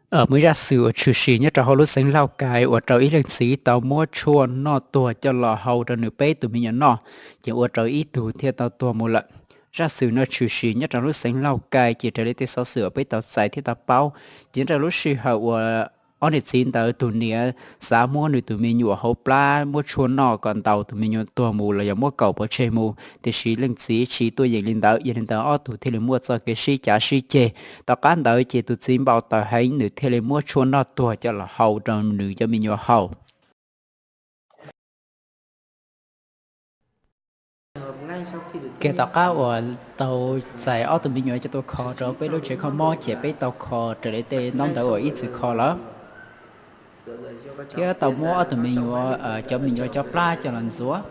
Muaj ib zaj xwm uas tshwm sim nyob rau hauv lub xeev Lauj Kais uas rau ib leej txiv tau muab tshuaj noj tuag coj los hau rau nws peb tus me nyuam noj, ces ua rau ib tug thiaj tau tuag mus lawm. Zaj xwm no tshwm sim nyob rau lub xeev Lauj Kais, ces raws li tej xov xwm uas peb tau txais thiab tau paub, ces nyob rau lub sij hawm uas ob niam txiv ntawd tus niam xav muab nws tus me nyuam hauv plab muab tshuaj noj kom ntaus tus me nyuam tuag mus los yog muab kaum pov tseg mus, tiam sis leej txiv tsis tuaj yeem li ntawd, yog li ntawd ob tug thiaj li muaj txoj kev sib cav sib ceg. Tom qab ntawd ces tus txiv npau taws heev, nws thiaj li muab tshuaj noj tuag coj los hau rau nws cov me nyuam haus. Kiag tom qab uas tau txais ob tug me nyuam coj tuaj kho rau peb lub tsev kho mob, ces peb tau kho raws li tej ntaub ntawv uas ib txwm kho lawm, thiab tau muab ob tug me nyuam, cov me nyuam cov plab coj los ntxuav.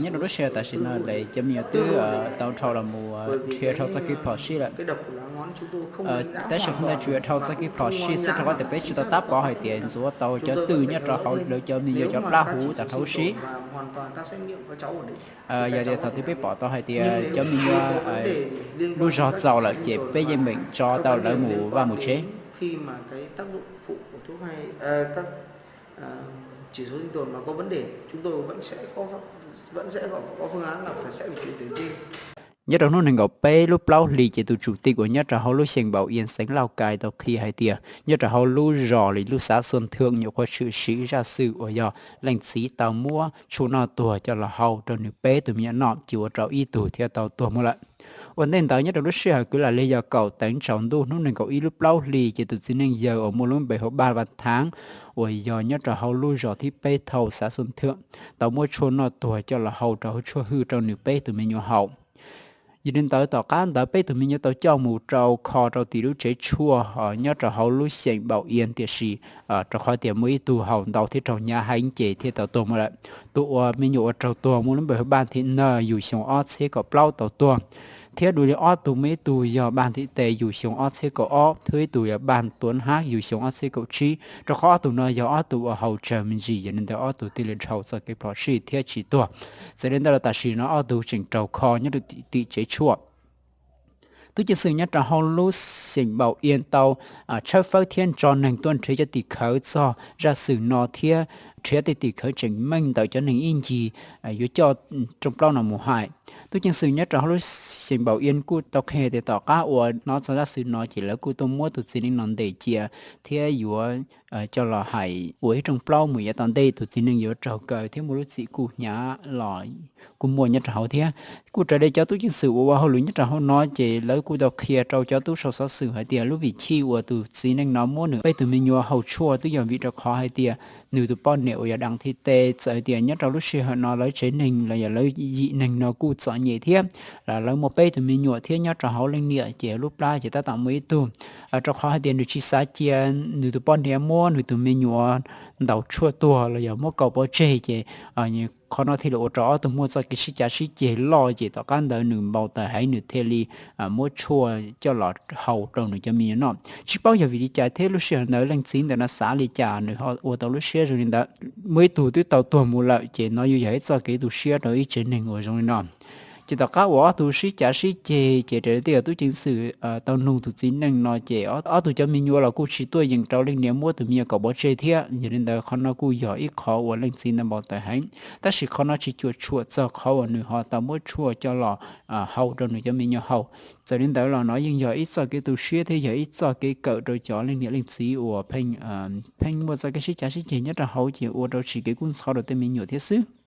Nyob rau lub sij hawm tam sim no lawm cov me nyuam twb tau dhau los mus nrhiav dhau txoj kev phom sij lawm. Tab sis qhov ntawd tsuas yog dhau txoj kev phom sij xwb, rau qhov tias peb tsis tau tab pov hais tias ntxuav tau cov twg nyob rau hauv lawv cov me nyuam cov plab huv tas dhau huv si. Yog tias thaum twg peb pom tau hais tias cov me nyuam lub zog txaus lawm ces peb yeej meem tso tau lawv mus vaj mus tsev. Nyob rau hnub nees nkaum peb lub plaub hlis ces tus tsum tim uas nyob rau hauv lub xyeem Npaum Ias xeev Lauj Kais tau qhia hais tias nyob rau hauv lub zos li lub xav Xuam Thwm nyuam qhuav tshwm sim zaj xwm uas yog leej txiv tau muab tshuaj noj tuag coj los hau rau nws peb tus me nyuam noj, ces ua rau ib tug thiaj tau tuag mus lawm. Ua ntej ntawd nyob rau lub sij hawm kwv lam li yog kaum teev tsaus ntuj hnub nees nkaum ib lub plaub hlis ces tus txiv neej yawg uas muaj lub npe hu Paj Vaj Thaav uas yog nyob rau hauv lub zos thib peb thauj xav Xuam Thwm tau muab tshuaj noj tuag coj los hau rau hauv tshuaj hwj rau nws peb tus me nyuam haus. Yog li ntawd tom qab ntawd peb tus me nyuam tau coj mus rau kho rau tim lub tsev tshuaj nyob rau hauv lub xyeem Npaum Ias, tiam sis rau qhov tias muaj ib tug haus ntau thiab raug hnyav heev ces thiaj tau tuag mus lawm. Tus uas me nyuam uas raug tuag muaj lub npe hu Paj Thim Nag yug xyoo ob txhiab kaum plaub tau tuag, thiab dua li ob tug muaj ib tug yog Paj Thim Tes yug xyoo ob txhiab kaum ob thiab ib tug yog Paj Tuam Hab yug xyoo ob txhiab kaum tsib. Rau qhov ob tug no yog ob tug uas haus tsawg me ntsis, yog li ntawd ob tug thiaj li dhau txoj kev phom sij thiab tsis tuag. Txawm li ntawd los tam sim no ob tug tseem raug kho nyob rau tim tsev tshuaj. Tub ceev xwm nyob rau hauv lub xyeem Npaum Ias tau tshawb fawb thiab tso neeg tuaj nrhiav cov tim khawv txog zaj xwm no thiab nrhiav tej tim khawv tseem meej ntawm cov neeg ib ncig yuav coj rooj plaub no mus hais. Tub ceev xwm nyob rau hauv lub xyeem Npaum Ias kuj tau qhia tias tom qab uas hnov txog zaj xwm no ces lawv kuj tuaj muab tus txiv neej no ntes cia thiab yuav coj los hais ua ib rooj plaub mus yav tom ntej tus txiv neej yuav raug kaw thiab muaj lub txim kuj hnyav los kuj muaj nyob rau hauv thiab. Kuj raws li cov tub ceev xwm uas ua hauj lwm nyob rau hauv no ces lawv kuj tau qhia rau cov tub sau xov xwm hais tias lub vim chij uas tus txiv neej no muab nws peb tus me nyuam haus tshuaj twb yog vim rau qhov hais tias nws tus poj niam uas yog Dam Thim Tes, txawm hais tias nyob rau lub sij hawm no lawv tsev neeg los yog lawv yim neeg no kuj txom nyem thiab, lawv muaj peb tus me nyuam thiab nyob rau hauv leej niam ces lub plab ces tab tom muaj ib tug, rau qhov hais tias nws tsis xav cia nws tus poj niam muab nws tus me nyuam ntaus tshuaj tuag los yog muab kaum pov tseg ces qhov no thiaj li ua rau ob tug muaj txoj kev sib cav sib ceg loj ces tom qab ntawd nws npau taws heev nws thiaj li muab tshuaj coj los hau rau nws cov me nyuam noj. Tsis paub yog vim li cas thiab lub sij hawm ntawd leej txiv ntawm no xav li cas nws ho ua tau lub siab zoo li ntawd. Muaj ib tug twb tau tuag mus lawm ces no yuav yog ib txoj kev tu siab rau ib tsev neeg uas zoo li no. Ces tom qab uas ob tug sib cav sib ceg ces raws li tej tub ceev xwm tau nug tus txiv neej no ces ob tug cov me nyuam los kuj tsis tuaj yeem rau leej niam muab tus me nyuam kaum pov tseg thiab. Yog li ntawd qhov no kuj yog ib qhov uas leej txiv ntawd npau taws heev, tab sis qhov no tsis cuam tshuam txog qhov uas nws ho tau muab tshuaj coj los hau rau nws cov me nyuam haus. Txawm li ntawd los no yeej yog ib txoj kev tu siab thiab yog ib txoj kev kawm rau cov leej niam leej txiv uas pheej muaj txoj kev sib cav sib ceg nyob rau hauv ces ua rau tsis kev kub ntxhov rau tej me nyuam thiab xwb.